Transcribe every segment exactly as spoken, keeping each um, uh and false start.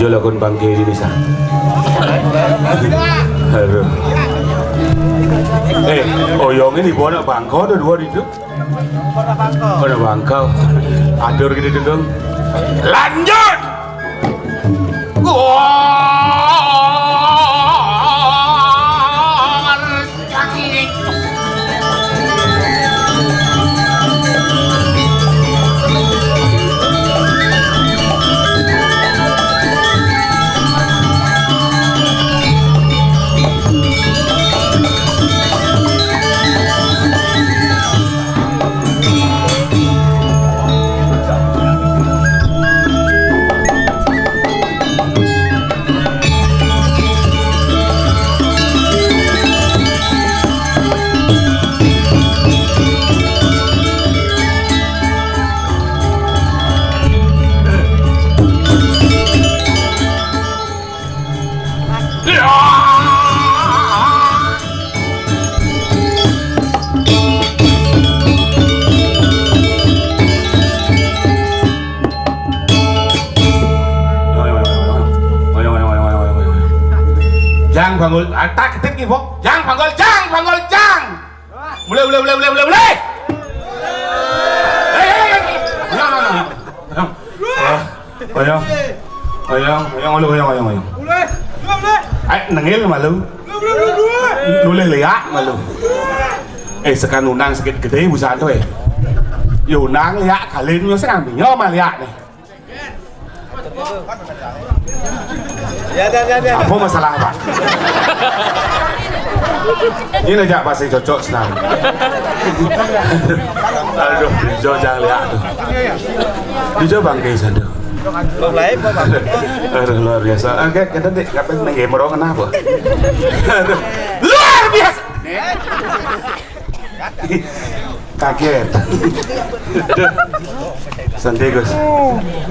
Lakon bangke ini bisa. Aduh. Eh, oyong ini buana bangko ada dua di itu. Ada bangko. Atur gitu dong. Lanjut. Gua Jang banggul, ah, tak ketik nih, Bok. Jang banggul, jang banggul, jang. Mulai, mulai, mulai, mulai, mulai, mulai. Hei, hei, hei, hei. Ulang, ulang, ulang. Ulang. Ah, oyong. Oyong, oyong, oyong, oyong, oyong. Mulai. Mulai, mulai. Ai, nengil malu. Mulai, mulai, mulai. Nulih liak malu. Eh, sekan unang sakit gede busan tuh, eh. Yo unang liak kalin yo sing ambil yo mah liak nih. Ya, ya, ya, ya. Apa masalah, Pak? Ini aja pasti cocok senang. Aduh, hijau jangan lihat tuh. Hijau bangke sana. Mulai, Pak. Aduh, luar biasa. Oke, kita deh, ngapain main game orang kenapa? Aduh, luar biasa. Kaget. Aduh. Santai, Gus.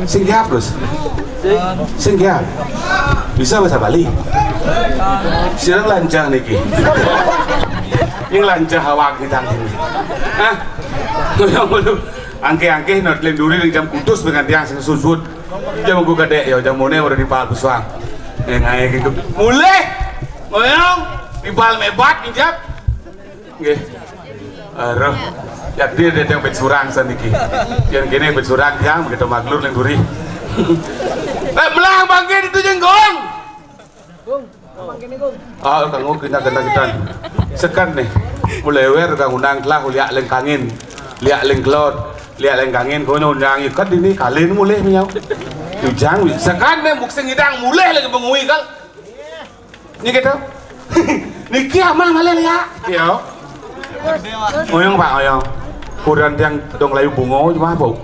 Sing kiap, Gus. Sing kiap. Bisa bahasa Bali? Sira lancah niki. Yang lancah awak kita ini. Hah? Ngoyong dulu. Angke-angke, not lenduri yang jam kutus dengan tiang sing susut. Jam aku kadek ya, jam mone udah di pal pesuang. Yang aja gitu. Mulai. Ngoyong. Di pal mebat, injak. Nggih. Aduh. Yakti ada yang bet surang saniki. Yang kene bet surang yang begitu maglur ning duri. Eh, belah bangke itu jenggong. Ah, kanggo kita kita kita. Sekan nih. Mulai wer kang unang telah liak lengkangin. Liak lengklot. Liak lengkangin kono unang ikat ini kalin mulih menyau. Ujang sekan nih muk sing idang mulih lagi bengui kal. Niki to. Niki amah malih liak. Iya. Oyong, Pak, oyong. Kuran tiang dong layu bungo cuma, Bu.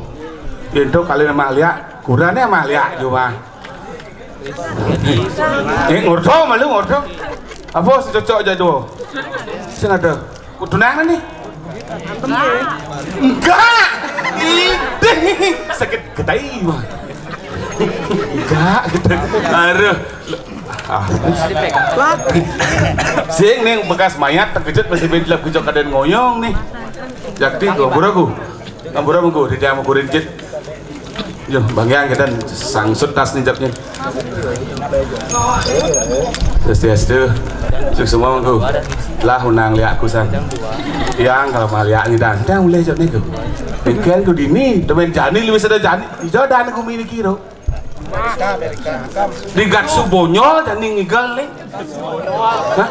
Yen to kali amah liak, kurane amah liak cuma. Eh, ngordo malu ngordo. Apa sing cocok aja tuh? Sing ada. Kudu nang nih. Enggak. Ih, sakit getai mah. Enggak gitu. Aduh. Ah. Sing ning bekas mayat terkejut masih bentlap kejok kaden ngoyong nih. Jakti gua buraku. Ampura mengko di jamu kurin jit. Yo, Bang Yang kita sangsut tas nih jaknya. Swastiastu. Suksma mengko. Lah unang liak kusan. Yang kalau mau liak nih dan. Yang boleh jawab nih tuh. Pikiran ku dini, temen jani lu bisa ada jani. Ijo dan aku mini kiro. Di Gatsu Bonyol dan ning igal nih. Hah?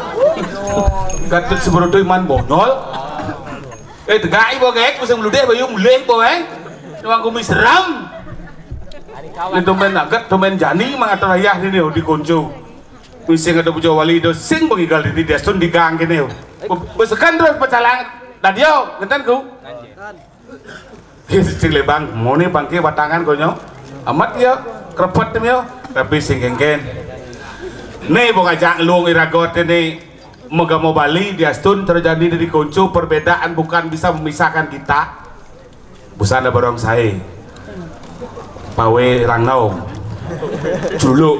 Gatsu Subroto iman Bonyol. Eh, tegak ibu gek, bisa meludeh bayu mulih ibu eh. Nuang kumi seram. Ini domen agat, domen jani mangatur ayah ini oh, di konco. Misi ada pujo wali do sing pengigal di deston di gang kene oh. Be- Besekan terus pecalang. Dadio, ngenten ku. Sing lebang, mone bangke watangan konyo. Amat ya, krepet yo. Tapi sing kengken. Nih, bong ajak luang iragot ini. Megamo Bali diastun terjadi dari konco, perbedaan bukan bisa memisahkan kita. Busana barong sae. Pawe rangnau. Juluk.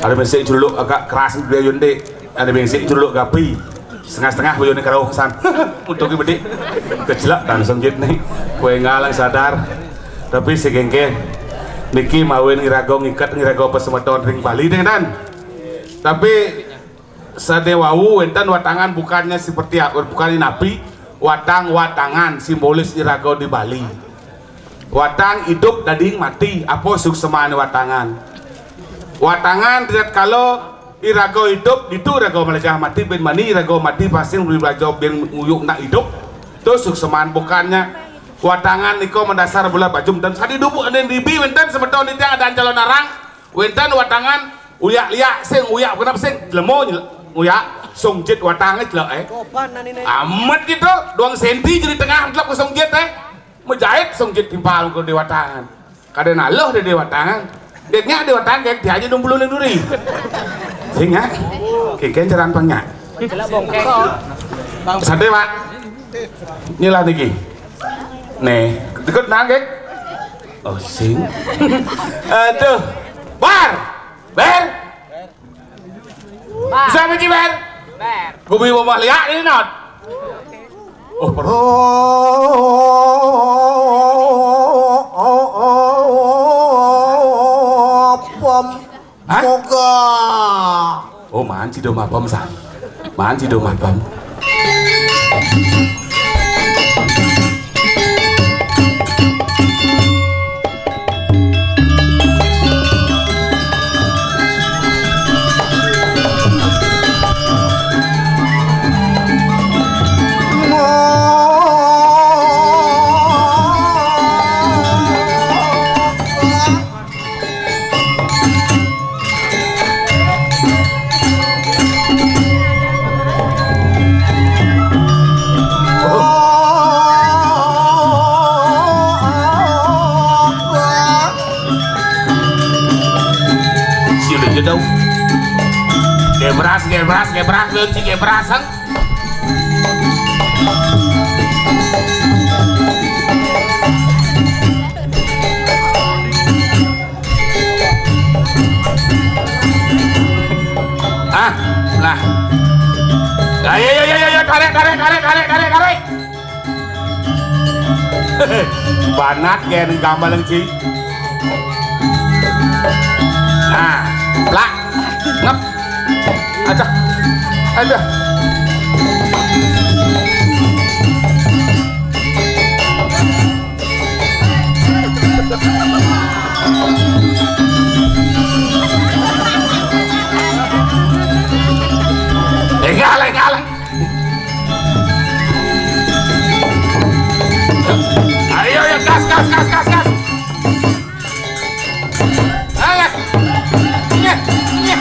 Ada mesik juluk agak keras dia yunde. Ada mesik juluk gapi. Setengah-setengah boyone karo kesan. Untuk bedik. Kejelak dan senggit nih. Kue ngalang sadar. Tapi segengke. Niki mawinan iraga ngiket iraga pasemeton ring Bali, ten. Tapi sane wau wenten watangan, bukannya seperti apa, bukan napi, watang-watangan simbolis iraga di Bali. Watang idup dadi mati, apa suksmane watangan? Watangan, ritatkala iraga idup, ditu iraga malajah mati, bin mani iraga mati, pasti uli raja bin nguyuk nak idup. Tu suksman, bukannya watangan nika madasar bola bajum. Dan sadi dubu ane dibi wenten semeton di tiang ada calon arang, wenten watangan uyak liak sing uyak kenap sing jelema nyel-, uyak songjit watang jelek, eh. Amat gitu, dua senti jadi tengah telep ke songjit, eh. Majait songjit timpal ke di watangan. Kada naluh di, di watangan. Dek nyak di watangan kayak dia aja dong bulu duri. Sing nyak. Kengken ceran pang nyak. Sate, Pak. Inilah niki. Nih, ikut nangkek. Oh, sing. Aduh. Bar. Ber. Bar. Siapa sih, Ber? Ber. Gua beli rumah liak ini, Not. Oh, perlu. Pom. Hah? Moga. Oh, manci do mapom, san. Manci do mapom. Sila je tau. Gebras, gebras, gebras, benci gebras, sang. Ah, nah. Ayo, ayo, ayo, ayo, tarik, tarik, tarik, tarik, tarik, tarik. Banat kayak gamal, Ci. Nah, plak. Ngep. Aja. Aja. Enggak, enggak. Ayo, ya, gas, gas, gas, gas, gas. Alah. Nyeh, nyeh.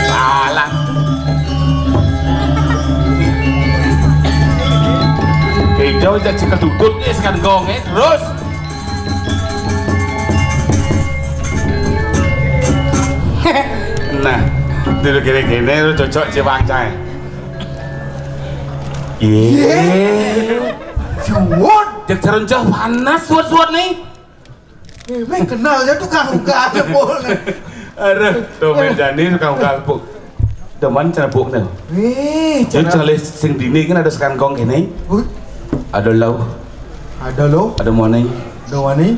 Salah. Kejo aja cekel duduk nih, sekarang gongnya terus. Nah, dulu kene-kene lu cocok cewang cai. Iya. Suwun. Jek cerencah panas suwun-suwun nih. Eh, meh kenal ya tukang uga aja pol. Aduh, tuh men jani tukang uga empuk. Demen cerepuk nih. Eh, jadi cerep- calih sing dini kan ada sekangkong kene. Huh? Ada lau. Ada lo. Ada moneng. Ada wani.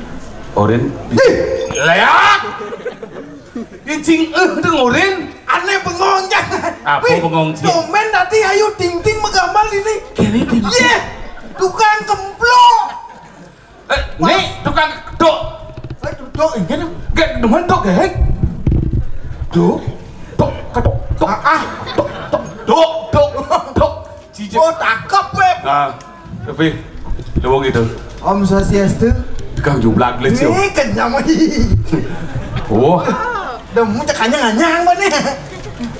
Orin. Ih! Lah ya. Incing eh dengerin. Aneh bengong jangan. Apa bengong, Cing? Domen tadi ayu ting ting megambar ini. Kene ting ting. Iya. Tukang kemplok. Eh, nih tukang dok. Eh, dok ini. Gak demen dok, eh. Dok. Dok, kedok, dok. Ah, ah. Dok, dok, dok, dok. Cici. Oh, takep, Beb. Ah, tapi lu gitu. Om Swastiastu. Kang jumlah gelis yo. Ini kenyang lagi. Oh. Demu cekanya nganyang mana?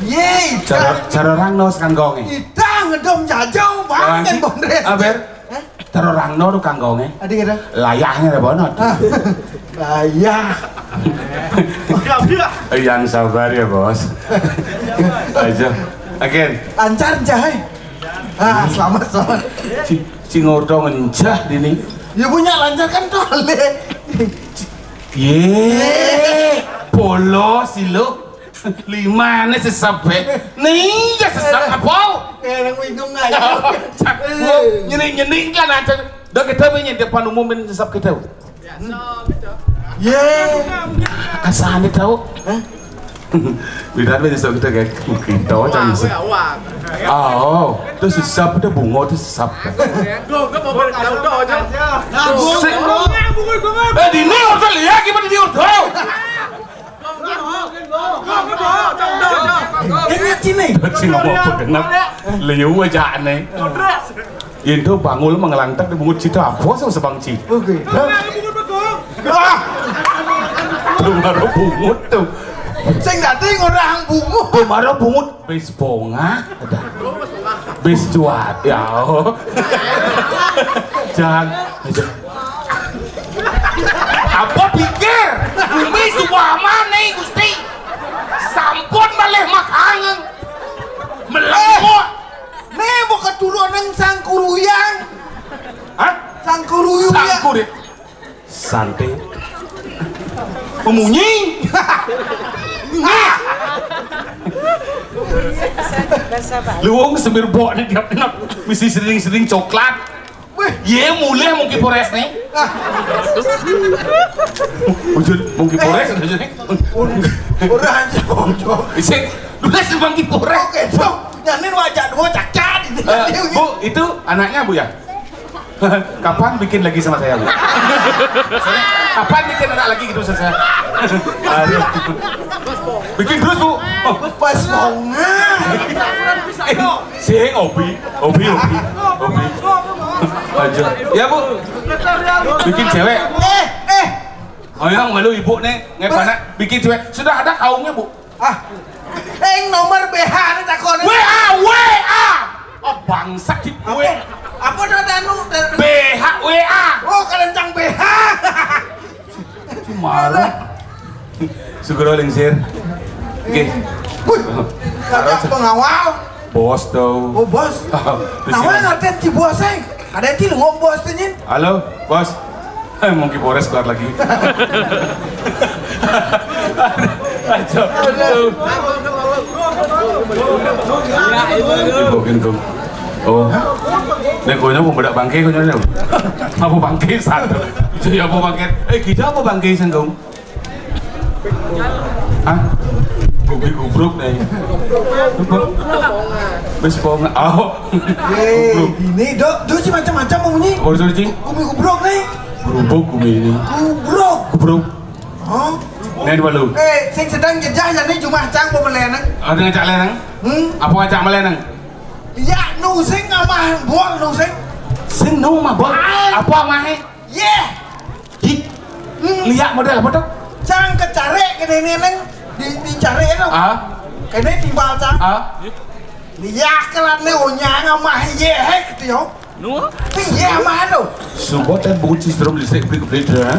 Ye, cara cara orang nos kan gong. Kita ngedom jajau bang dan bondres. Aber. Cara orang no kang gong. Ada kira. Layahnya ada bonot. Layah. Yang sabar ya bos. Aja. Again. Lancar jahai. Ah, selamat, selamat. Si, si ngordo ngencah dini. Ya punya lancar kan tole. Ye, polo silo. Limane sesep, eh. Nih, ya sesep apa? Kayak orang minum aja. Nyeni-nyeni kan aja. Dah kita punya depan umum ini sesap kita. Ye. Asal ni tahu. Hah? Bidan punya sesap kita kayak kita macam sesap. Oh, tu sesap, tu bungo tu sesap. Si- Eh, di ni orang lihat gimana dia tahu. Ini sini. Cina mau apa kenapa? Liu aja aneh. Indo bangul mengelangtak di bungut cita apa sama sebang ci. Oke. Ah, belum ada bungut tu. Sing dadi ngorang bungut. Belum ada bungut. Bis bonga. Bis juat. Ya. Jangan. Apa pikir? Bumi suwamane, Gusti. Sampun malih makangeng. Melengok. Nih mau keturunan sang kuruyang. Hah? Sang kuruyang. Sang kurit. Santai. Memunyi. Luwung semir bok ni tiap nak mesti sering-sering coklat. Wih, ye mulih mungkin Polres nih. Ah. Wujud mungkin Polres udah jadi. Ora anjir, Bang. Isik, tulis mungkin Polres. Oke, Bang. Nyanin wajah dua cacat. Eh, Bu, itu anaknya, Bu, ya? Kapan bikin lagi sama saya, Bu? Kapan bikin anak lagi gitu, saya? Aduh. Bikin terus, Bu. Oh. Pas mau. Eh, sing, opi, opi, opi, opi. Aja. Ya, Bu. Bikin cewek. Eh, eh. Oh ya, malu ibu nih, ngepanak bikin cewek. Sudah ada kaumnya, Bu? Ah. Eh, nomor B H nih takon. W A, W A. Oh, bangsat di W. Apa? Apa dah anu? B H W A. Oh, kalencang B H. Marah. Sugro lingsir. Oke. Wih, ada pengawal. Bos tuh. Oh, bos. Di sini. Namanya ngaten ci bos, eh? Ada ci lu bos tuh, Nyin. Halo, bos. Eh, mungkin Polres keluar lagi. Aduh. Ibu, ibu. Oh. Nek kono mau bedak bangke kono. Apa bangke satu? Jadi apa bangke? Eh, kita apa bangke sanggung? Hah? Gubi gubruk nih. Wis ponga. Oh. Hei, ini dok, dok sih macam-macam mau bunyi. Oh, sorry, Ci. Gubi gubruk nih. Gubruk gubi ini. Gubruk. Gubruk. Oh. Nih dua lu. Eh, sing sedang jejah jadi cuma cang pemelenang. Ada ngajak lenang? Hmm? Apa ngajak melenang? Ya, nu sing ngamah bol nu sing. Sing nu mah bol. Apa mahe? Ye. Ih, hmm. Lihat model apa tuh? Cang kecare kene neneng di dicare no. Ah. Kene timbal cang. Ah. Lihat kelan ne onyang amah ye he gitu yo. Nu? Piye amah no? Subo ten bungut sistrum listrik beli beli dah.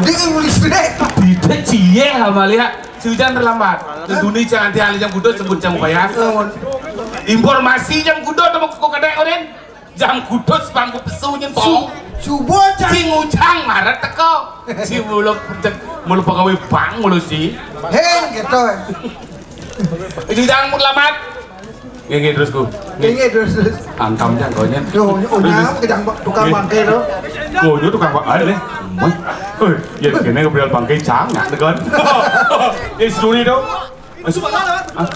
Jadi listrik. Tidak cie sama lihat. Si hujan terlambat. Tentu ni jangan tiang jam kudu sebut jam bayar. Informasi jam kudu temen kok kedai oren. Jam kudu sepangku pesu nyen po. Subo cang. Si ngujang maret teko. Si mulo mulo pegawai bank mulo si. Heng gitu. Itu jang mut lamat. Nggih, nggih, terus ku. Nggih, terus, terus. Antam jang kau nyen. Yo, yo, onyam ke jang tukang bangke to. Kau nyen tukang bangke ada nih. Woi. Hoi, ya kene keprial bangke cang nak tekan. Eh, suri to. Hah?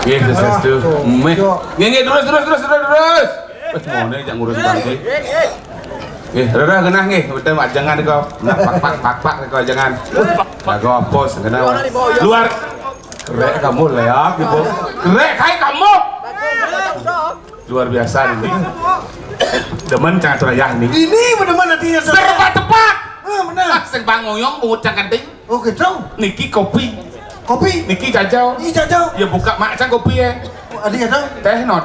Nggih, terus, terus, terus. Meh. Nggih, nggih, terus, terus, terus, terus, terus. Wis mone jak ngurus bangke. Nggih, rera genah nggih, udah ajengan kok. Nah, pak pak pak pak kok ajengan. Lah kok bos genah. Luar. Rek kamu lah ya, gitu. Rek kayak kamu. Luar biasa ini. Demen cang turayah nih. Ini bener-bener artinya serba tepat. Ah, bener. Ah, sing bangoyong bungut cang kenting. Oh gitu. Niki kopi. Kopi. Niki jajal. Ini jajal. Ya buka mak cang kopi ya. Oh, ada ya dong. Teh not.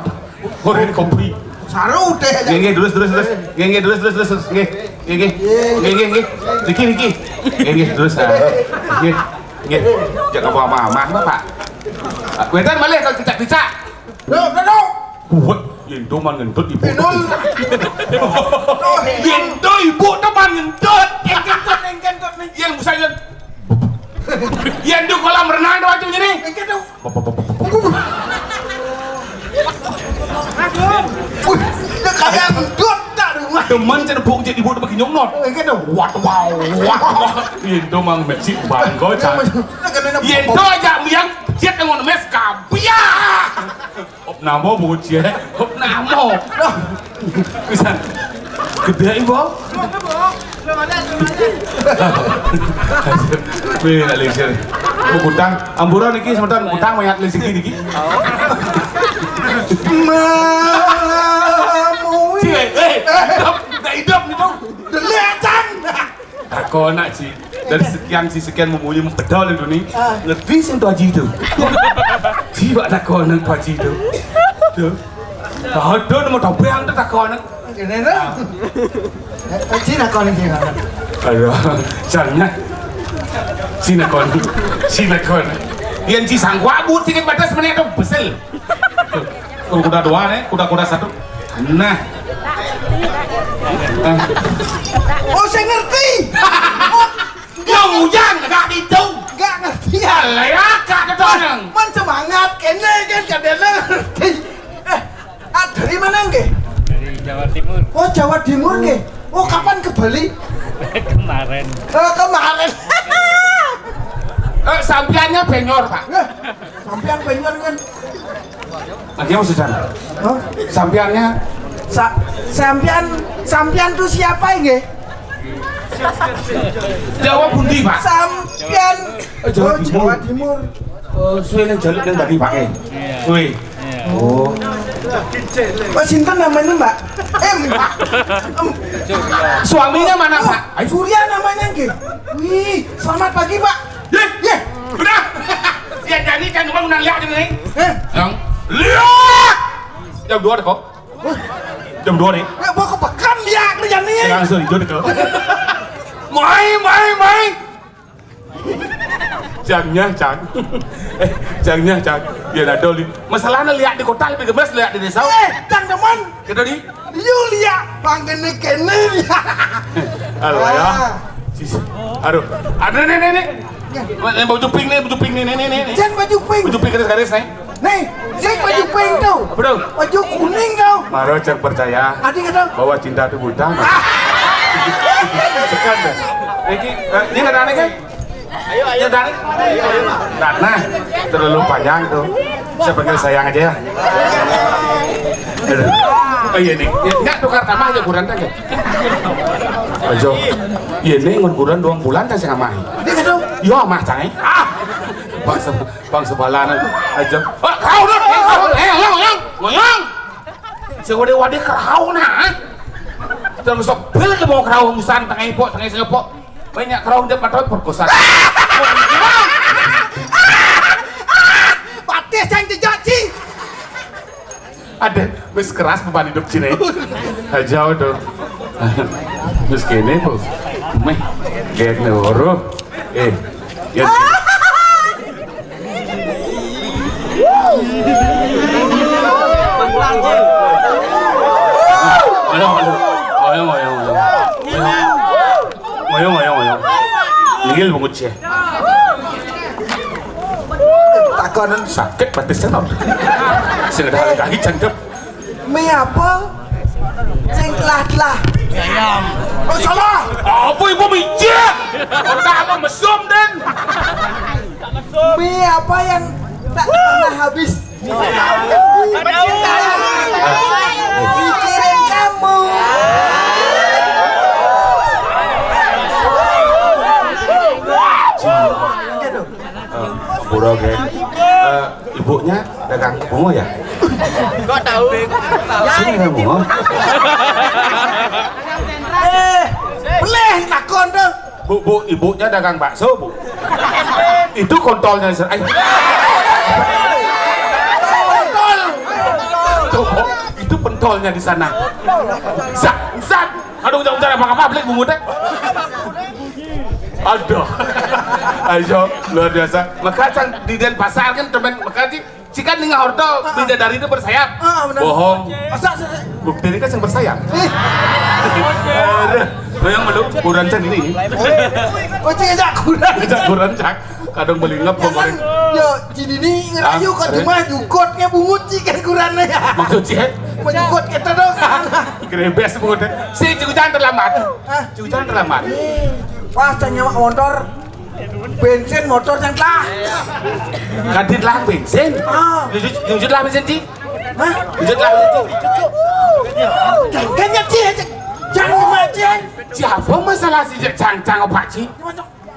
Korin kopi. Saru teh. Nggih nggih terus terus terus. Nggih nggih terus terus terus terus. Nggih. Nggih nggih. Nggih nggih nggih. Niki niki. Nggih nggih terus. Ah. Nggih. Nggih. Jangan apa-apa, Pak. Ah, wetan malih kalau cicak-cicak. Loh, loh, loh. Buat yendo man ngentut ibu. Inul. Yendo ibu tuh man ngentut. Engkentut, engkentut nih. Yang bisa yang. Yendo kolam renang tuh aja nih. Engkentut. Wih, ya kayak ngedot dah rumah. Demen cen bung cek ibu bagi nyong not. Eh, gitu. Wat, wow, wat, wow. Yen to mang mek sik bangko, Cak. Yen to aja muyang cek ngon mes kabia. Op namo bu cek. Op namo. Bisa. Gede ibu. Wih, nak lingsir. Mau kutang, ampura niki sebentar kutang mayat lingsir niki. Mamu. Cik, eh, hidup, ndak hidup nih, Bang. Deliatan. Takon nak, Ci. Dari sekian si sekian memuji bedol itu nih. Ah. Ngerti sing tu Haji itu. Ci, bak takon nang tu Haji itu. Tuh. Tahu tu nama topeng tu takon. Kene to. Eh, Cina kon iki. Aduh, caranya. Cina kon. Cina kon. Yen ci sangkwa bu tiket batas menit to besel. Tuh, kuda dua nih, kuda-kuda satu. Nah. Eh. Oh, saya ngerti. Oh, yang hujan enggak itu. Enggak ngerti ya. Lah ya, Kak Ketonang. Man semangat kene kan kadene ngerti. Eh, Ah, dari mana nggih? Dari Jawa Timur. Oh, Jawa Timur nggih. Oh, kapan ke Bali? Kemarin. Oh, kemarin. Eh, sampeannya Benyor, Pak. Lah, sampean Benyor kan? Lagi apa sih, Chan? Hah? Sampeannya? Sa sampean, sampean tuh siapa nggih? Jawa Bundi, Pak. Sampean. Eh, Jawa Oh, Timur. Jawa Timur. Oh, suwe nang jaluk nang tadi, Pak, eh? Iya. Suwe. Iya. Oh. Oh, sinten namanya, Mbak? Eh, Mbak. Em. Suaminya mana, Pak? Ayo. Surya namanya nggih. Wih, selamat pagi, Pak. Ye, ye. Udah. Ya, jadi kan cuma undang lihat ini. Eh. Yang lihat. Jam dua deh kok. Jam dua nih. Ya, mau ke pekan dia kerjanya. Langsung hijau deh kok. Mai, mai, mai. Jangnya, Cang. Eh, jangnya, Cang. Ya, ada li. Masalahnya lihat di kota lebih gemes lihat di desa. Eh, Cang teman. Kita di. Yuk lihat, bang kene kene. Alah ya. Ah. Sis. Aduh. Ada nih, nih, nih. Ya. Yang baju pink nih, baju pink nih, nih, nih, nih. Jangan baju pink. Baju pink garis-garis nih. Nih, sing baju pink tuh. Apa tuh? Baju kuning tuh. Maro cek percaya. Adi kata bahwa cinta itu buta. Ah. Sekan deh. Iki, eh, ini ada aneh kan? Ayo, ayo, Dani. Nah, nah, terlalu panjang tuh. Saya panggil sayang aja ya. Aduh. Oh iya nih. Ya, enggak tukar nama aja kurang tak ya? Ayo. Iya nih ngun kurang dua bulan tak sih ngamah. Dia kata, yo mah cang. Ah. Bangsa Bang sebalanan aja. Oh, kau dong. Eh, kau, eh, ngoyong, ngoyong. Ngoyong. Sing wade-wade kerau nah. Terus sok bil mau kerau musan tengah ipok, tengah sing ipok. Banyak kerau dia patut perkosa. Patih cang jejak, Ci. Ada, wis keras beban hidup sini. Aja udah. Terus kene, Bu. Meh, kayak nih, eh, ya. Ayo, ayo, ayo, ayo, ayo. Ayo, ayo, ayo. Ningil bungut siya. Takonan sakit batisnya, no. Sing ada kaki cendep. Mi apa? Sing telah-telah. Ayam. Oh, salah. Apa ibu mijik? Otak apa mesum, Den? Mi apa yang tak pernah habis? Cinta. Mikirin kamu. Eh, pura, Gen. Eh, ibunya dagang bunga ya? Kok tahu? Sini dagang bunga. Eh, boleh takon tuh. Bu, Bu, ibunya dagang bakso, Bu. Itu kontolnya di sana. Ay. Kontol. Tuh, Bu, itu pentolnya di sana. Zat, zat. Aduh, ujar-ujar apa-apa, beli bungut, eh. Aduh. Ayo, luar biasa. Maka sang di Denpasar kan temen, maka di Cikan ninga horto bidadari itu bersayap. Ah, benar. Bohong. Masa, masa, masa? Bukti ini kan yang bersayap. Eh. Aduh, lo yang belum kuran can ini. Oh, cek aja kuran. Aja kuran cak. Kadang beli ngep. Jangan, kemarin. Yo, jadi ini ngerayu. Ah, ke ada. Rumah dukotnya bungut cikan kurannya. Maksud cek? Menyukut kita dong. Grebes mengudek. Si Ciku Cang terlambat. Hah? Ciku Cang terlambat. Pas tanya motor, bensin motor yang telah. Ganti telah bensin. Ah. Lanjut, lanjut lah bensin, Ci. Hah? Lanjut lah bensin, Ci. Jangan ya, Ci. Jangan macam. Siapa masalah si Cang Cang apa, Ci?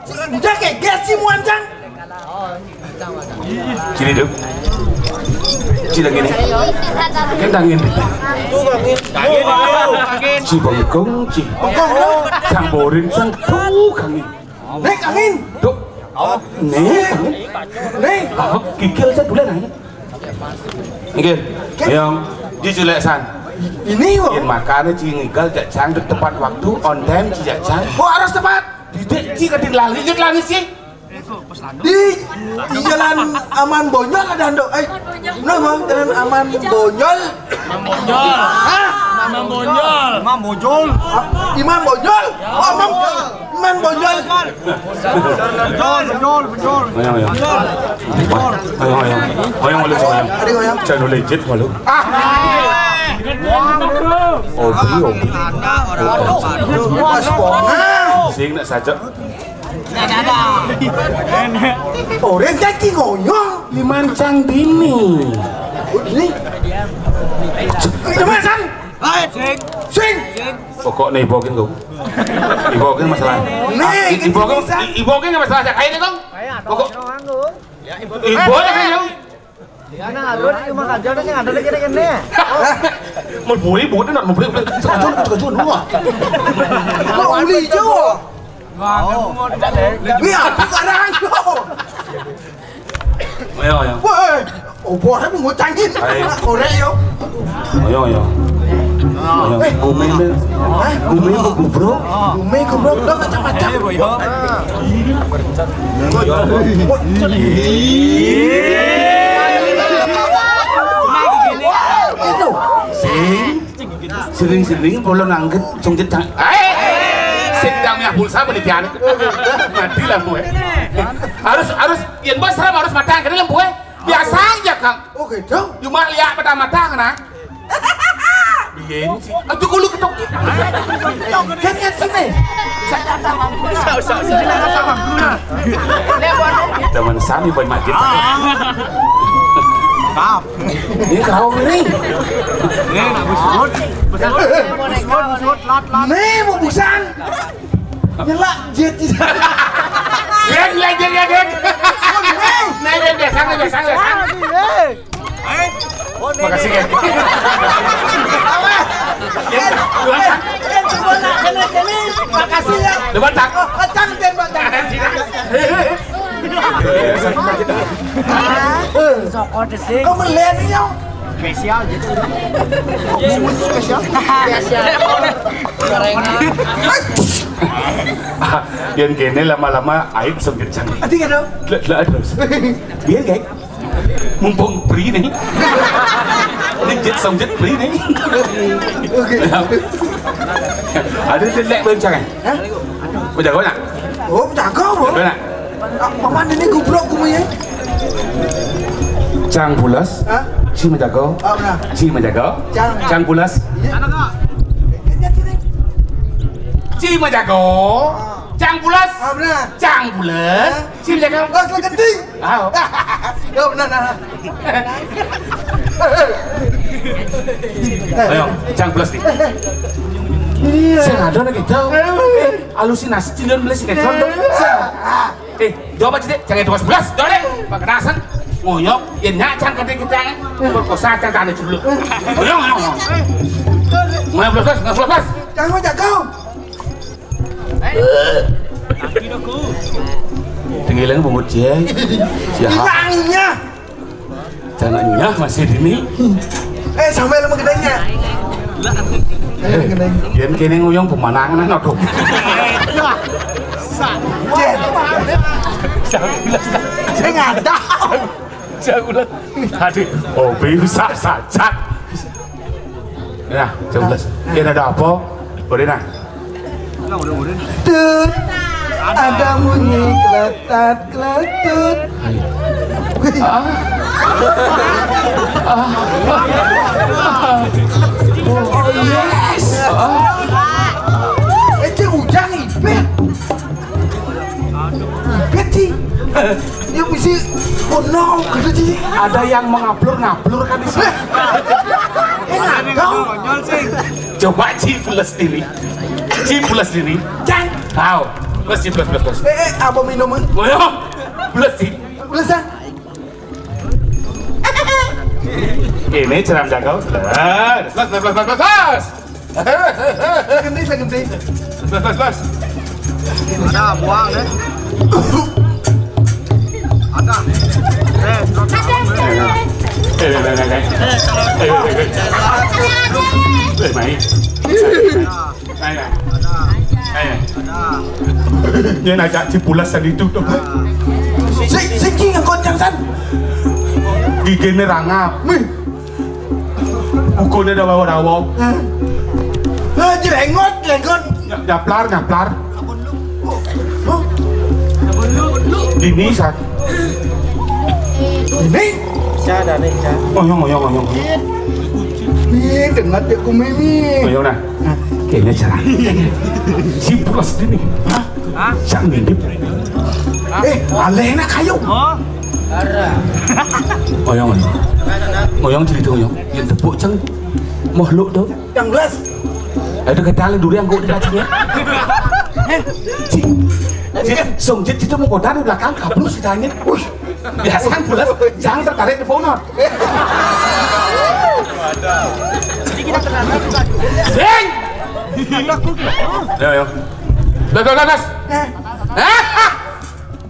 Udah kayak gas sih muan, Cang. Sini dulu. Sini gini. Kan tangan. Ci bengkong, Ci. Bengkong, lu. Samborin, sang tuh kami. Nek angin. Tuh. Nek angin. Nek. Oh, kikil saya dulu nih. Nggih. Yang di Cilesan. Ini, Wo. Yen makane Ci ngigal jak Cang tepat waktu, on time Ci jak Cang. Kok harus tepat? Didik Ci kadin lali, inget lali Ci. Di, di jalan Aman Bonyol ada ndok. Eh, nah, Bang, jalan Aman Bonyol. Imam Bonyol. Hah? Imam Bonyol. Imam Bonyol. Ah, Imam Bonyol. Imam Bonyol. Bonyol, Bonyol, Bonyol. Ayo, ayo. Ayo, ayo. Ayo, malu, ayo. Ayo, ayo. Jangan legit, malu. Ah. Obi, obi. Mas Bonga. Sing nak saja. Oren caki ngoyo. Liman Cang dini. Ini. Coba, San. Sing. Pokoknya ibokin kok. Ibokin masalah. Nih, ibokin, ibokin masalah. Kayak ini, Kong. Pokok. Ibokin. Ya, nah, lu cuma aja nih, ada lagi nih. Mau beli, bukan nak mau beli, beli. Sekejun, sekejun, wah. Mau beli, Jo. Ini apa sekarang, Jo? Ayo, ayo. Woi, opo ae ngucangin. Ayo. Korek, yo. Ayo, ayo. Ayo, eh, gumi, men. Hah? Gumi, goblok. Gumi, goblok. Lo macam-macam. Itu. Sing. Siling-siling, bola nangget, sungkit cang. Eh, sing dang miah pulsa penelitian. Mati lampu, eh. Harus, harus, yen bos serem harus matang, kene lampu, eh. Biasa aja, Kang. Oh, gitu. Cuma lihat pada matang, nah. Biyen sih. Aduh, kulo ketok. Kan kan sini. Teman sami bae mati. Maaf. Ini kau ini. Nih, nak busut. Busut, busut, busut, lat, lat. Nih, mau busan. Nyelak, jet. Gen, gen, gen, gen, gen. Nih, gen, biasa, biasa, biasa. Makasih, gen. Makasih ya. Depan, Cak. Oh, Cak, Cak, Cak. Soko de sing. Kok melen yo? Spesial gitu. Spesial. Spesial. Yen kene lama-lama aib sempit cang. Ati kado? Delok-delok terus. Biar, guys. Mumpung free nih. Ini jet song jet free nih. Oke. Ada delek bencang, eh? Hah? Udah kau nak? Oh, udah kau, Bro. Udah nak? Ah, paman ini goblok kumu ya. Cang pulas. Hah? Ci majago. Oh, benar. Ci majago. Cang. Cang pulas. Iya. Ini sini. Ci majago. Ah. Cang pulas. Ah, benar. Cang pulas. Hah? Ci majago. Bos lo gede. Ah. Oh, benar, benar. Ayo, cang pulas nih. Iya. Sing ada lagi jauh. Halusinasi, cilon beli sinetron tuh. Eh, coba, Cik, jangan dua belas, coba deh. Pak Kenasan, ngoyok, ya nyak, cang kata kita, perkosa, cang tanda dulu. Ngoyok, ngoyok, ngoyok. Ngoyok belas, ngoyok belas. Jangan jago. Tengilang bungut, Cik. Siapa? Hilangnya. Jangan nyah masih dini. Eh, sampai lama gedenya. Eh, yen kene nguyung pemandangan, aduh. Jen. Saya nggak ada. Jagulan. Aduh, hobi rusak saja. Nah, jam belas. Yen ada apa? Boleh nah. Tut. Ada bunyi kletat kletut. Ayo. Ah. Ah. Ya mesti kono gitu sih. Ada yang mengablur-ngablur kan di sini. Eh, ada. Coba Ci pules diri. Ci pules diri. Cang. Tahu. Pules Ci, pules, pules, pules. Eh, eh, apa minum? Oh, ya. Pules Ci. Pules, ah. Ini ceram jago. Pules, pules, pules, pules, pules. Ganti, saya ganti. Pules, pules, pules. Ada buang deh. Ada. Eh, ada. Eh, eh, eh, eh. Eh, eh, eh, eh. Eh, mai. Ayo. Ayo. Ini aja Ci pules tadi itu tuh. Sing, sing Ci ngangkut yang san. Gigine rangap. Wih. Bukune dawa-dawa. Hah? Hah, jrengot, jrengot. Nyaplar, nyaplar. Hah? Ini san. Ini? Ca, ada nih, ca. Oyong, oyong, oyong. Ih, dengar dia kumimi. Oyong nah. Nah, kene cara. Si pules dini. Hah? Hah? Sang ngintip. Eh, alehna kayu. Oh. Oyong, oyong. Oyong cerita, oyong. Yang tepuk cang. Makhluk tuh. Yang belas. Ada kedalan durian kok di kacinya. Ci. Ci, song Ci itu mau kodan di belakang, kablus ditanya. Wih. Biasa kan pules, jangan tertarik di phone. Sing. Ayo, ayo. Gas, gas, gas, gas. Eh. Eh.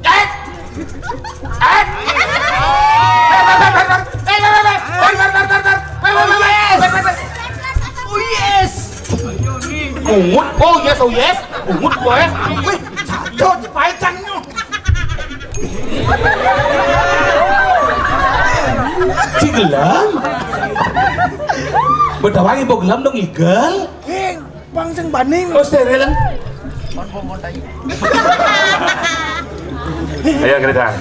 Eh. Oh, yes. Ungut. Oh, yes, oh, yes. Ungut, boy. Wih, jatuh di paicangnya. Ci gelam. Bedawangi bo gelam dong, igel. Eh, pang sing baning. Oh, steril. Ayo, kereta.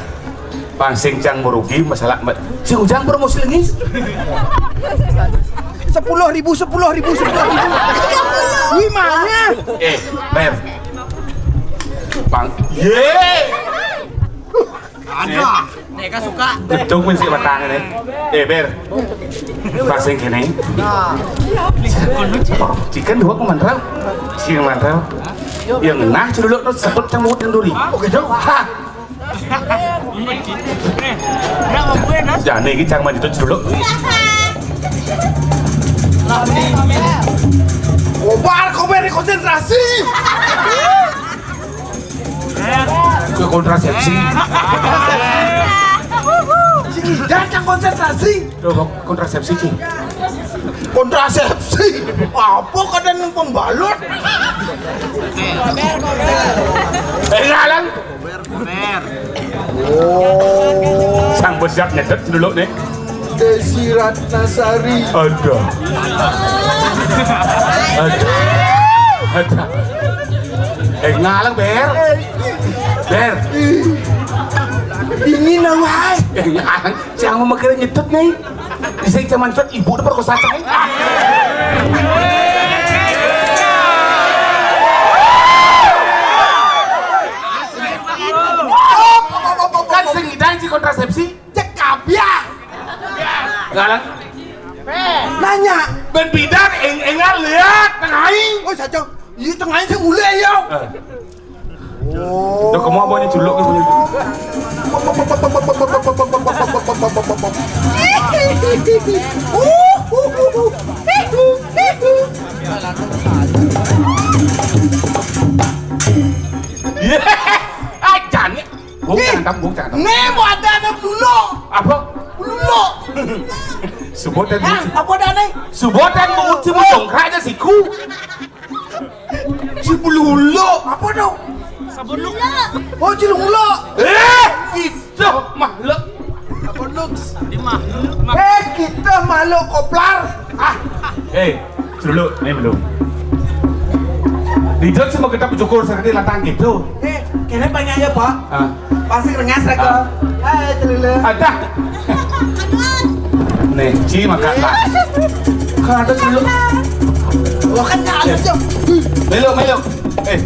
Pang sing cang merugi masalah ma-, si Ujang promosi lagi. Sepuluh ribu, sepuluh ribu, sepuluh ribu. Gimana? Eh, Ber. Pang. Ye. Ada. Nih, kan suka. Gedung pun si batangnya nih. Eh, Ber. Pang sing kene. Chicken dua ku mantra. Chicken mantra. Yang nah, dulu tuh sebut cang mulut yang duri. Oh, gitu. Ha. Jane iki cang mandi tuh dulu. Kobar, kobar, konsentrasi. Ke kontrasepsi. Sini datang konsentrasi. Loh, kok kontrasepsi, Ci? Kontrasepsi. Apa kadang yang pembalut? Eh, ngalang. Oh. Sang bos siap nyedet dulu nih. Desi Ratnasari. Aduh. Aduh. Aduh. Eh, ngalang, Ber. Ber. Ini nawai. Eh, ngalang. Jangan mau mikir nyedot nih. Bisa zaman nyedot ibu udah perkosa saya. Kan sing ngidang si kontrasepsi. Cek kabiah. Ngalang. Nanya. Ben bidan eng-, engal lihat tengah aing. Oh, saja. Iya, tengah aing sing mulai ya. Eh. Oh. Udah kamu apa nih culuk gitu? Iya. Ah, jani. Gua jangan tamu, gua jangan tamu. Nih, mau ada, ada dulu. Apa? Dulu. Sebutan. Hah? Apa ada nih? Sebutan mau uji mau dongkrak aja siku. Si Belula, apa dong? Sabun lu. Oh, Cilungula. Eh, kita makhluk. Sabun lu. Di makhluk. Eh, kita makhluk koplar. Ah. Eh, dulu, ini belum. Dijot semua kita bersyukur sekali latang gitu. Eh, kene banyak ya, Pak. Ah. Pasti rengas rek. Ah. Hai, Celele. Ada. Nih, Ci makan lah. Kan ada dulu. Wah, kan ada, Cok. Melo, melo. Eh.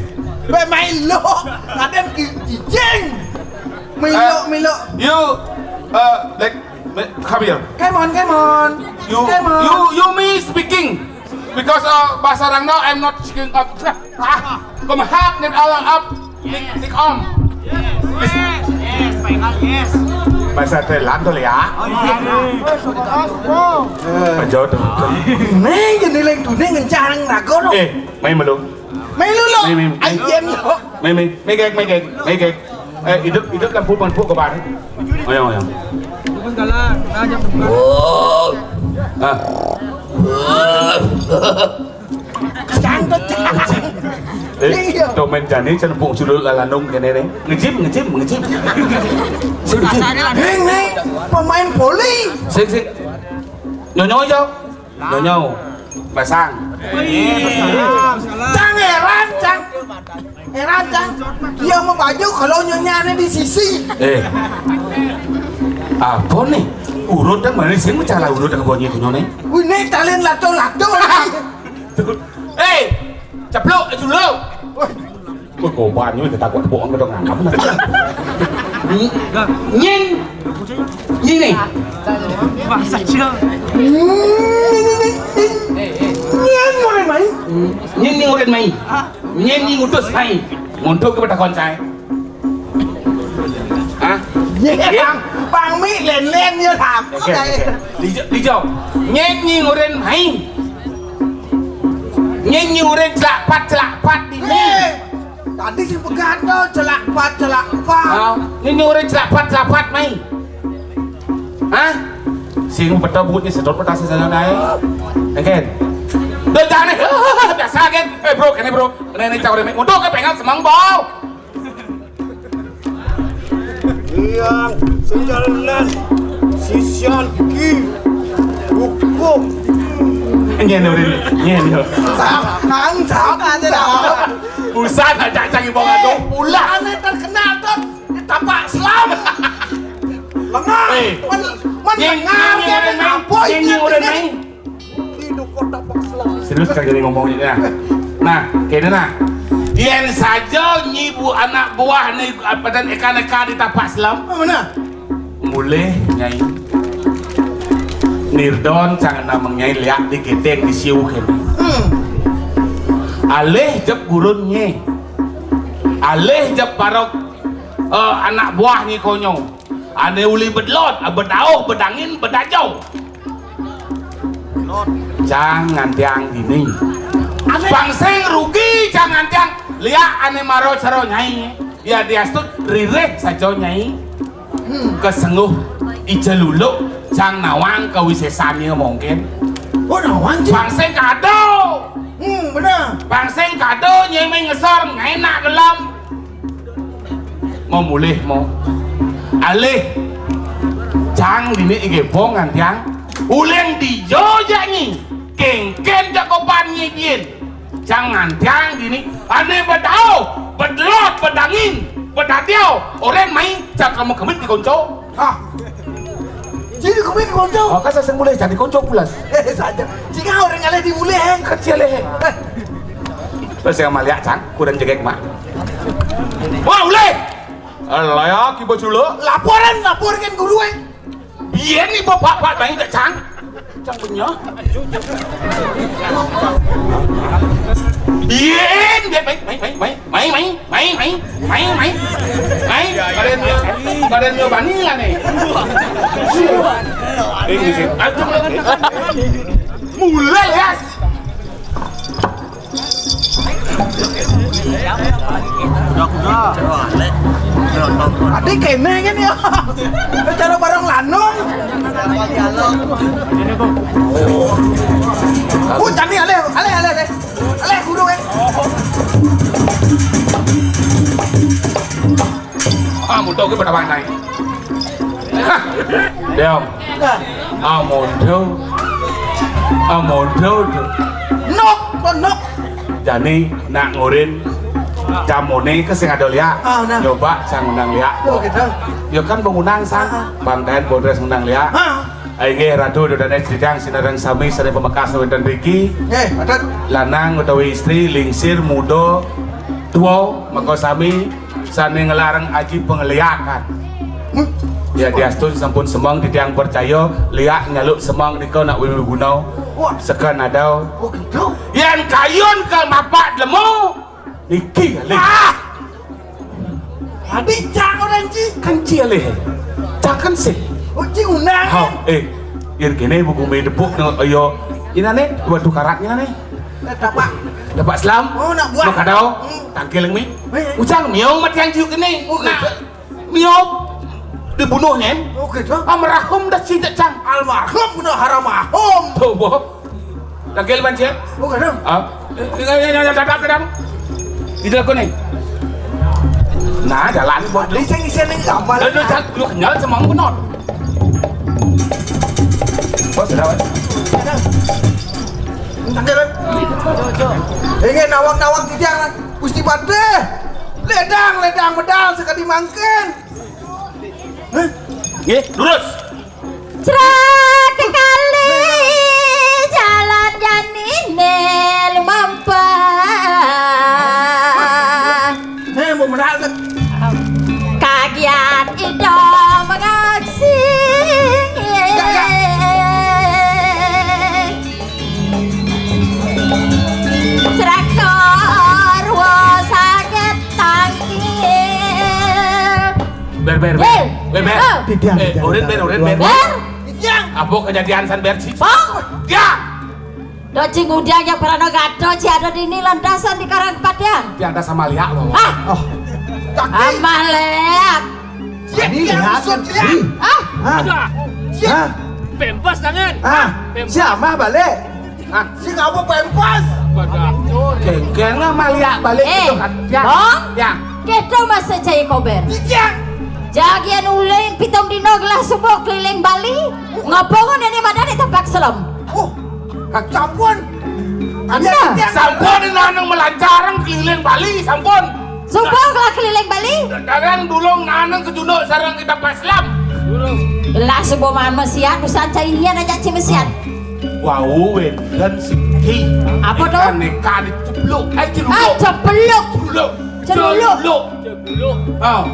Be main lo. Kadang ki-, cicing. Milo, Milo. You, uh, like, come here. Come on, come on. You, come on. You, you me speaking because uh, bahasa Rangnau I'm not speaking up. Ah, come hard nih alang up. Tik tik om. Yes, yes, yes, yes. Bahasa Thailand tuh ya. Oh iya. Pajau tuh. Nih jadi lain tuh nih ngencang rago. Eh, main belum? Melu lo. Mei, mei, mei. Ayen lo. Mei, mei, mei gek, mei gek, mei gek. Eh, hidup, hidup lampu, lampu ke bar. Ayo, ayo. Bukan galak, nah, jam sebelas. Oh. Ah. Cang tuh, cang. Eh, iya. Tuh main jani, cenepung julul lalanung kene ne. Ngejim, ngejim, ngejim. Sing, sing. Heng, heng, pemain voli. Sing, sing. Nyonyo, yo. Nyonyo, pasang. Cang heran, Cang. Heran, Cang. Dia mau baju kalau nyonyanya di sisi. Eh. Apa nih? Urut dan mana sih mencala urut dengan bonyi itu nyone? Wih, ini kalian lato-lato. Eh, ceplok itu lo. Wah, kobannya udah takut bohong udah ngangkap. Nyen. Ini. Bahasa Cina. Nyen ngurin mai. Nyen ngurin mai. Nyen ngutus mai. Untuk kepada koncai. Hah? Nyen, Bang, Bang Mi len-len ya, Bang. Oke, oke. Dijawab. Nyen ngurin mai. Nyen ngurin celakpat, celakpat ini. Tadi sing pegat to, celakpat, celakpat. Oh, ini nyuri celakpat, celakpat mai. Hah? Sing peta bunyi sedot peta sing sana naik. Engken. Udah jangan nih. Biasa kan. Eh, bro, kene, bro. Kene, ini cawre mi. Untuk ke pengen semang bau. Yang sejalanan sisian ki hukum. Nyen urin, nyen yo. Sakan, sakan, sakan. Usah ngajak cari bawa dong pulang. Ane terkenal tuh di tapak selam. Lengah. Eh, men, men lengah dia, apa ini? Di duko tapak selam. Serius kan jadi ngomongnya. Nah, kene nah. Yen saja nyibu anak buah ni apa dan eka-eka di tapak selam. Mana? Mulih, Nyai. Nirdon cang nameng Nyai liak di keteng di siu kene. Hmm. Alih jep gurun nye. Alih jep parok eh, anak buah nye konyo. Ane uli bedlot, bedauh, bedangin, bedajau. Cang ngantiang dini. Bang sing rugi cang ngantiang. Liak ane maro caro Nyai. Ya diastut ririh sajo Nyai. Hmm. Kesengguh ija luluk cang nawang kawisesane mungkin. Oh, nawang, Cing. Bang sing kado. Hmm, bener. Bang sing kado nyemeng ngesor ngenak gelam. Mau mulih mau. Alih. Cang dini ige bong ngantiang. Uleng dijo janyi. Kengken jakoban nyijin. Cang ngantiang dini. Ane bedau, bedelot, bedangin, bedadiau. Oren main cang kamu kemit di konco. Hah? Jadi kemit konco. Oh, kan saya mulih jadi konco pulas. Eh, saja. Jika orang ngalih di mulih, eh. Kecil, eh. Terus yang maliak cang, kurang jegek mak. Wah, ulih. Alah ya, kibo culo. Laporan, laporkan guru, eh. Biyen ni bapak-bapak main tak cang. Cang punya. Biyen, biyen main, main, main, main. Mai, mai, mai, mai, mai, mai, mai. Mai, badan nyo, badan nyo bani lah ni. Eh, di sini. Aduh, mulai ya. Adi kene kan ya. Cara bareng lanung. Oh, jani alih, alih, alih, alih. Alih guru, eh. Ah, muda ke pada pandai. Hah. Diam. Ah, muda. Ah, muda tu. Nok, kok nok. Jani nak ngurin jamone ke sing ada liak. Ah, nah. Nyoba sang undang liak. Oh, gitu. Yo kan bangunan sang. Ah, ah. Bang Daen Bodres undang liak. Ah. Inggih Ratu Dodane Jejang sinareng sami sane pamekas wenten riki. Nggih, mboten. Lanang utawi istri, lingsir, muda, tuwa, maka sami sane ngelarang aji pangeliakan. Ya, diastun sampun semeng, titiang percaya, liak nyaluk semeng nika nak wiwiguna. Wah. Seken adau. Oh, gitu. Yan kayun ke mapak lemu. Niki alih. Ah! Adi cang orang ci. Kan ci alih. Cang kan sih. Oh, ci undang. Ha, eh. Ir kene buku me depuk ne ayo. Ina ne, dua tu karat ina ne. Eh, dapat. Dapat selam. Oh, nak buat. Makadau. Hmm. Tangkil mi. Eh, eh. Ucang miau mati anju kene. Oh, nak. Miop dibunuh nyen. Oh, gitu. Almarhum dah cinta cang. Almarhum kena haram ahum. Tuh, boh. Lagi leman cia. Oh, gitu. Ah. Ini, ini, ini, dadap, dadap. Di dalam kuning. Nah, jalan, boh. Di sini, sini, gambar. Lalu, lu kenyal sama penot. Bos, dah. Inggih nawang-nawang titiang, Gusti Patih. Ledang, ledang medal sekali mangkin. Hah? Nggih, lurus. Cret kali jalan janine lumampah. Heh, mau menang. Kagiat ida mengaksi. Ya, ya. Srekor wa saged tangkil. Ber, ber, ber. Ber, ber. Oh. Titiang, eh, titiang, urin, titiang. Ber, urin, ber. Ber. Titiang. Apa kejadian san ber, ci? Pong. Ya. Do ci ngudiang ya prana gado ci ada dini lantasan di Karang Padean. Tiang ada sama liak lo. Ah. Oh. Amah liak. Ini lihat, ini. Ah. Hah? Hah? Pempas tangan. Ah, pempas. Siapa balik? Ah, si ngapa pempas? Kengkeng lah maliak balik. Eh, itu kan. Ya. Bong? Ya. Kita masih cai kober. Iya. Jagian uling pitung dino gelah subuh keliling Bali. Ngapa ngono ini madan di tempat selem? Oh, sampun. Ada. Sampun nanang melancarang keliling Bali, sampun. Subuh lah keliling Bali. Dagang dulung nanang kejunduk sarang kita paslam. Gelah subuh man mesiat, usan cai nian aja ci mesiat. Wau wedan siki. Apa tuh? Ikan neka dicepluk. Eh, celuluk. Ah, cepluk. Celuluk. Celuluk. Celuluk. Ah.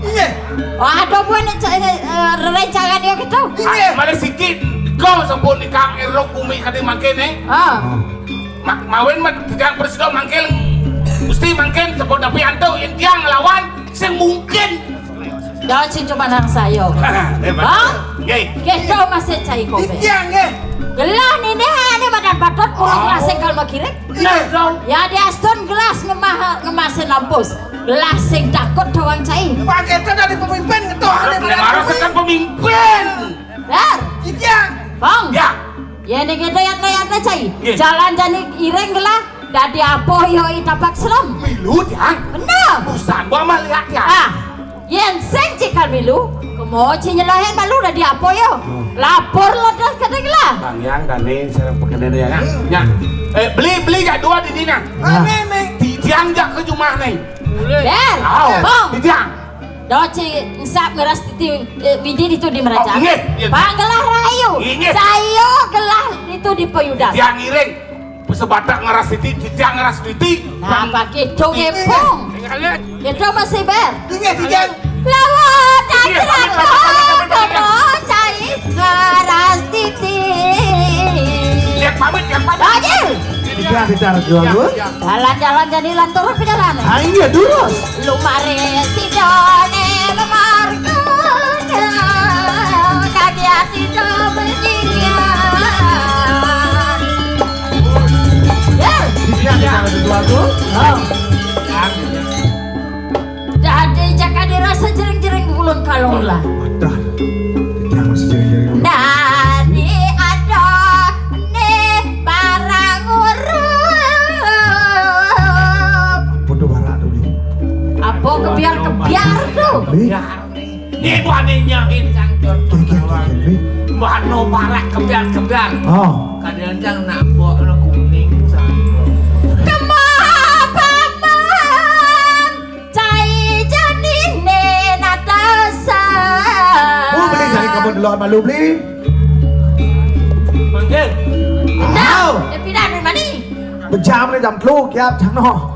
Iya. Wah, ada pun, eh, eh, rencangan ya gitu. Iya. Ah, mana siki? Kau sampun ikang erok bumi kade makin, eh? Ah. Ma-, mawin mah tiang prasida mangkil, Gusti mangkin sampun tapi antuk yen tiang nglawan sing mungkin. Ya, cing cuma nang sayo. Hebat. Bang? Nggih. Kita masih cai kopi. Tiang nggih. Gelah nini ane madan patut pulang kelas sing kalau kirim. Nggih. Ya, diastun gelas ngemah, ngemasin lampus. Gelas sing takut doang cai. Pak, kita dari pemimpin ketua ane. Nek marah tekan pemimpin. Dar. Tiang. Bang. Ya. Ya, ning kene yatna-yatna cai. Nggih. Jalan jani iring gelah dadi apa ya i tapak selem. Milu, Tiang. Bener. Busan gua mah lihat, Tiang. Ah, yen sing cikal milu, kemo ci nyelahin malu dadi apa ya? Hmm. Lapor lo das kata gelah. Bang Yang Dani sareng pekene ya, Kang. Hmm. Ya. Eh, beli, beli jak dua di dina. Ah, nih, nih. Tiang jak ke rumah nih. Ber. Au. Bang. Tiang. Doci ensap ngeras titi, eh, bidi ditu di Meraja. Oh, inggih. Iya. Panggelah rayu. Inggih. Sayo gelah ditu di Payudan. Tiang ngiring. Sebatak ngeras titi, titiang ngeras titi. Nah, pakai dong epong. Itu masih ber. Inggih, tiang. Lawat aja kono cai ngeras titi. Lihat pamit, lihat pamit. Bajil. Tidak, tidak, jual, Bu. Jalan-jalan jadi lantur perjalanan. Ah, iya, durus. Lumare sidone memarga. Kaki ati do berjingga. Ya. Iya, iya, ada dua tuh. Ah. Dadi jaka dirasa jering-jering ulun kalung lah. Adah. Jangan masih jering-jering. Dadi ada nih barang urut. Apa tuh barang tuh, Bli? Apa kebiar-kebiar tuh? Bli? Ini buane nyahin sangkut. Kiki, kiki, Bli. Mbano parak kebiar-kebiar. Oh. Kadang-kadang nak mbok kuning sangkut. Kemah paman. Cai janine natasan. Oh, Bli, cari kamu dulu malu, Bli. Manggil. Nah, au. Ya pindah dari mana? Bejam ni jam telu, kiap jam no.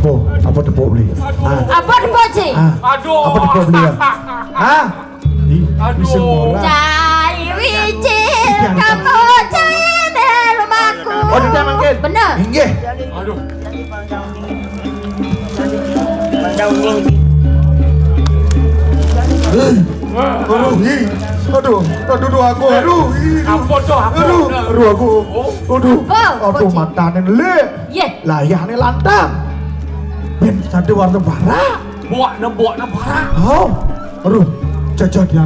Apa? Apa tepuk beli? Ah, Apa tepuk, Ci? Ah. Aduh. Apa tepuk beli ya? Ah, di Aduh. Bisa murah. Cai wicik, kamu cai di rumahku. Oh, dia mangkin. Bener. Inggih. Aduh. Aduh, hi. Aduh, aduh, aduh, aku. Aduh, hi. Apa tuh? Apa? Aduh, aduh, aku. Aduh, Apa, aduh, Ci? Matane lik. Yeh. Layahne lantang. Ben sate warna barak. Buaknya, buaknya parah. Oh, aduh, jajah dia.